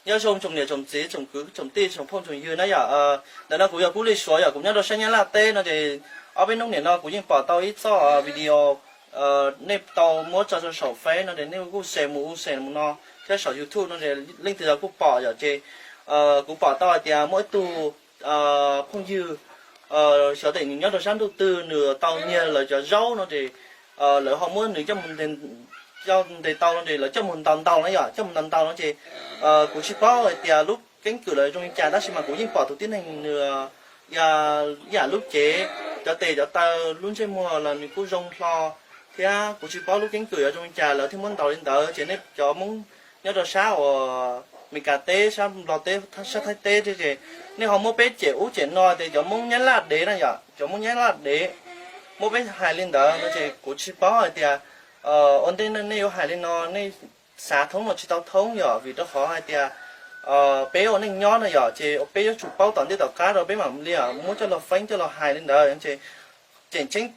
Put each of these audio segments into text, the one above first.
Nyob zoo tsoom niam tsoom txiv tsoom kwv tsoom tij tsoom phooj tsoom ywg na yom. Ntawm no kuv yog Kub Lis Suav yom, kuv nyob rau sab Nyab Laj teb no ces ob peb hnub nim no kuv yeej pom tau ib txoj video nej tau muab tso rau saum Face no ces nej kuj share mus ub share mus no thiab saum YouTube no ces leej twg los kuj pom yom. Ces kuv pom tau hais tias muaj ib tug phooj ywg xyov tias nws nyob rau sab ntuj twg, nws tau nyiag lawv cov zaub no ces lawv ho muab nws coj mus ntes tau no ces lawv coj mus ntaus ntaus na yom, coj mus ntaus ntaus no ces kuv tsis paub hais tias lub keeb kwm lawv zoo li cas tab sis mas kuv yeej pom tus tib neeg nws yam lub cev, cov tes cov taw, lub ntsej muag los nws kuj zoo hlo thiab kuv tsis paub lub keeb kwm yuav zoo li cas lawv thiaj muab ntaus li ntawd. Ces nej cov Hmoob nyob rau sab uas Meskas teb, sab Nplog teb, sab Thaib teb thiab ces nej ho muab peb cem ub cem no tias cov Hmoob Nyab Laj dev na yom, cov Hmoob Nyab Laj dev muab peb hais li ntawd no ces kuv tsis paub hais tias ua ntej nej yuav hais li no nej xav thoob los tsis tau thoob yom, vim rau qhov hais tias peb ua neej nyob no yom ces peb yuav tsum paub tom ntej tom qab rau peb mam li muab coj los feeb coj los hais li ntawd ces tseem ceeb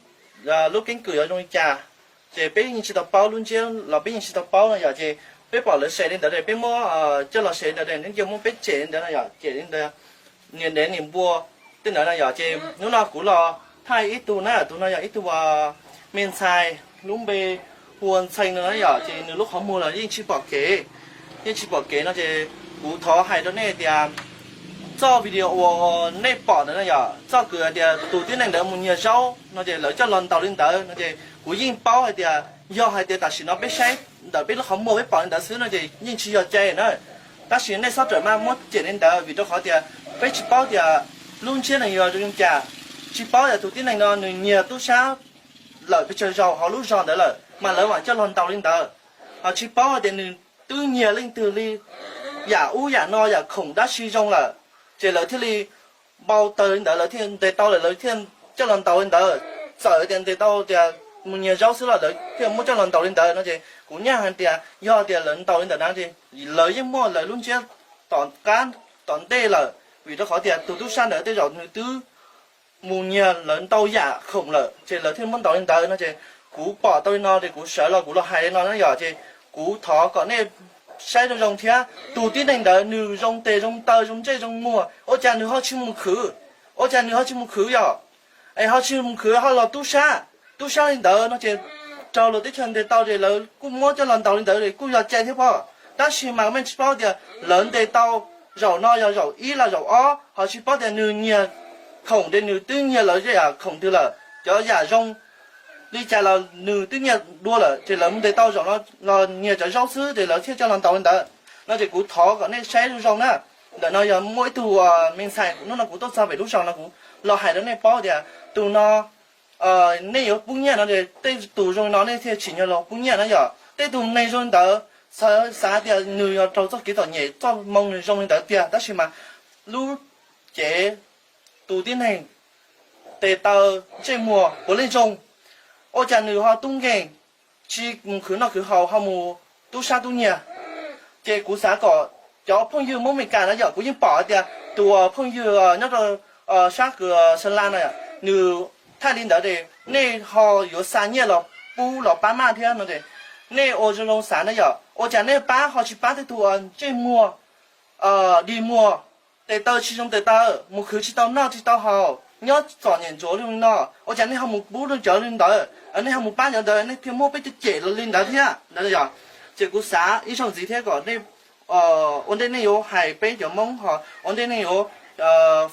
lub keeb kwm yuav zoo li cas ces peb yeej tsis tau paub, lub ntsiab los peb yeej tsis tau paub no yom. Ces peb pom lawv share li ntawd es peb muab coj los share li ntawd es nws cia muab peb cem li ntawd no yom, cem li ntawd, niam dev niam npua tej ntawd no yom. Ces hnub no kuv los thaij ib tug na, tus no yog ib tug me ntxhais lub npe hu ua Ntxhee no na yom, ces nws lub qhov muag los yeej tsis pom kev, yeej tsis pom kev no ces kuv thov hais rau nej tias txoj video uas nej pom ntawd no yom, txoj kws hais tias tus tib neeg ntawd mus nyiag zaub no ces lawv coj los ntaus li ntawd no ces kuv yeej paub hais tias yog hais tias tam sim no peb saib ntawm peb lub qhov muag peb pom li ntawd xwb no ces yeej tsis yog cai na. Tab sis nej txhob rawm maj muab cem li ntawd vim rau qhov tias peb tsis paub tias lub ntsiab nws yog zoo li cas, tsis paub tias tus tib neeg no nws nyiag tub sab lawm pes tsawg zaus hauv lub zos ntawd lawm mas lawv mam coj los ntaus li ntawd. Ho tsis paub tias nws twb nyiag leej twg li, yam ub yam no yam khoom dab tsi zoo lawm, ces lawv thiaj li npau taws li ntawd, lawv thiaj ntes tau lawm lawv thiaj coj los ntaus li ntawd. Txawm tias ntes tau tias mus nyiag zaub xwb los lawv thiaj muab coj los ntaus li ntawd no ces kuv nyaj hais tias yog tias lawv ntaus li ntawd na ces lawv yeej muaj lawv lub ntsiab tom qab tom ntej lawm, vim rau qhov tias tus tub sab ntawd tej zaum nws twb mus nyiag lawv ntau yam khoom lawm ces lawv thiaj muab ntaus li ntawd no ces kuv pom tau li no ces kuv sawv los kuv los hais li no na yom. Ces kuv thov kom nej saib zoo zoo thiab, tus tib neeg ntawd nws zoo tes zoo taw zoo ntsej zoo muag ua cas nws ho tsis mus khwv, ua cas nws ho tsis mus khwv yom, es ho tsis mus khwv ho los tub sab, tub sab li ntawd no ces raug luag teb chaws ntes tau ces lawv kuj muab coj los ntaus li ntawd kuj yog cai thiab pob. Tab sis mas nej tsis paub tias lawv ntes tau zaum no yog zaum ib los zaum ob, ho tsis paub tias nws nyiag khoom ces nws twb nyiag lawv yam khoom twg lawm, cov yam zoo li cas los nws twb nyiag dua lawm ces lawv mus ntes tau zaum no los nyiag cov zaub xwb ces lawv thiaj coj los ntaus li ntawd no ces kuv thov kom nej saib zoo zoo na. Ntawm no yog muaj ib tug me ntxhais hnub no kuv tuaj txog pem lub zos no kuv los hais rau nej paub tias tus no nej yuav pub nyiaj no, tej tus zoo li no nej thiaj tsim nyog los pub nyiaj na yom. Tej tus neeg zoo li ntawd xav tias nws yog raug txoj kev txom nyem txoj moo nws zoo li ntawd tiag tab sis mas lub cev tus tib neeg tes taw ntsej muag puav leej zoo, ua cas nws ho tub nkeeg, tsis mus khwv noj khwv haus ho mus tub sab tub nyiag. Ces kuv xav kom cov phooj ywg Hmoob Meskas na yom, kuv yeej pom hais tias tus phooj ywg nyob rau sab kws Sa La no nws thaij li ntawd es nej ho yuav xa nyiaj los pub los pab maj thiab no es nej ua zoo zoo xav na yom, ua cas nej pab ho tsis pab tej tus ntsej muag dig muag, tes taw tsis zoo tes taw, mus khwv tsis tau noj tsis tau haus, nyob txom nyem ntsuav li no, ua cas nej ho mus pub rau cov li ntawd, nej ho mus pab cov ntawd nej thiaj muab peb cem cem li ntawd thiab ntawd yom. Ces kuv xav ib zaug ntxiv thiab kom nej ua ntej nej yuav hais peb cov Hmoob ho ua ntej nej yuav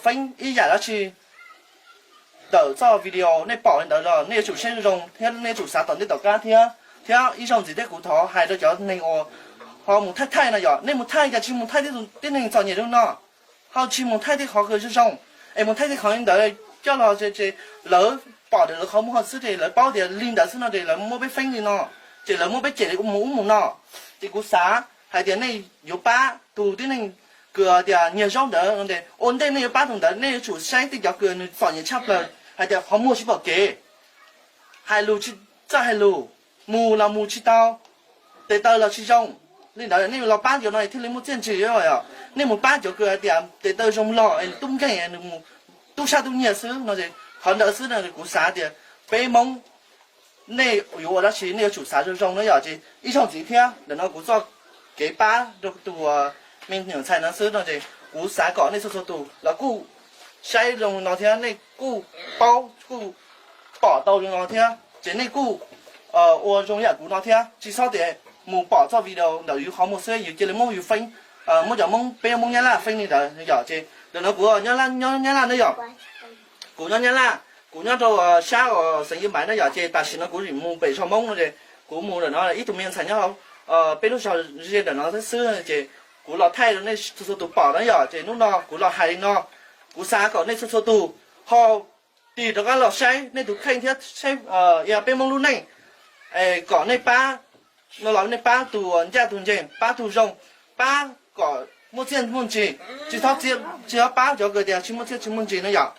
feeb ib yam dab tsi ntawm txoj video nej pom li ntawd los nej yuav tsum saib zoo thiab nej yuav tsum xav tom ntej tom qab thiab. Thiab ib zaug ntxiv thiab kuv thov hais rau cov neeg uas ho mus thaij thaij no yom, nej mus thaij cas tsis mus thaij tej tib neeg txom nyem zoo no, ho tsis mus thaij tej qhov kws zoo zoo, es mus thaij tej qhov li ntawd coj los ces lawv pom tias lawv qhov muag xwb ces lawv paub tias li ntawd xwb no ces lawv muab peb feeb li no, ces lawv muab peb cem mus ub mus no. Ces kuv xav hais tias nej yuav pab tus tib neeg kws tias nyiag zaub ntawd no ces ua ntej nej yuav pab tus ntawd nej yuav tsum saib tej cov kws nws txom nyem tshaj plaws hais tias qhov muag tsis pom kev, hais lus tsis txawj hais lus, mus los mus tsis tau, tes taw los tsis zoo. Li ntawd nej los pab cov no thiaj li muaj txiaj ntsig. Nej mus pab cov kws hais tias tes taw zoo los es tub nkeeg nws mus tub sab tub nyiag xwb no es qhov ntawd xwb no kuv xav tias peb Hmoob nej yuav ua dab tsi nej yuav tsum xav zoo zoo na yom. Ces ib zaug ntxiv thiab ntawm no kuv txoj kev pab rau tus me nyuam ntxhais no xwb no ces kuv xav kom nej txhua txhua tus los kuj saib zoo no thiab nej kuj paub kuj pom tau zoo no thiab ces nej kuj ua zoo yam kuv no thiab, tsis txhob tias mus pom txoj video ntawm yus qhov muag xwb yus cia li muab yus feeb, muab cov Hmoob, peb Hmoob Nyab Laj feeb li ntawd yom. Ces ntawm no kuv nyob Nyab Laj ne yom, kuv nyob Nyab Laj, kuv nyob rau sab uas xeev Yij Npaiv na yom. Ces tam sim no kuv mus pem zos Hmoob no ces kuv mus ntawm no ib tug me ntxhais nyob peb lub zos ze ntawm no xwb ces kuv los thaij rau nej txhua txhua tus pom na yom. Ces hnub no kuv los hais li no, kuv xav kom nej txhua txhua tus ho tig rov qab los saib nej tus kheej thiab saib peb Hmoob lub neej, kom nej pab no los nej pab tus ncaj tus ncees, pab tus zoo, pab kom muaj txiaj muaj ntsig, tsis txhob, tsis txhob pab cov uas tias tsis muaj txiaj tsis muaj ntsig no yom.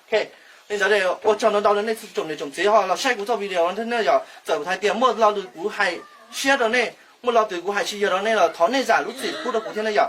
Li ntawd ua tsaug ntau ntau rau nej tsoom niam tsoom txiv ho los saib kuv txoj video no yom. Txawm kuv hais tias muaj lo lus kuv hais siab rau nej, muaj lo twg kuv hais tsis yog rau nej los thov nej zam lub txim pub rau kuv thiab na yom.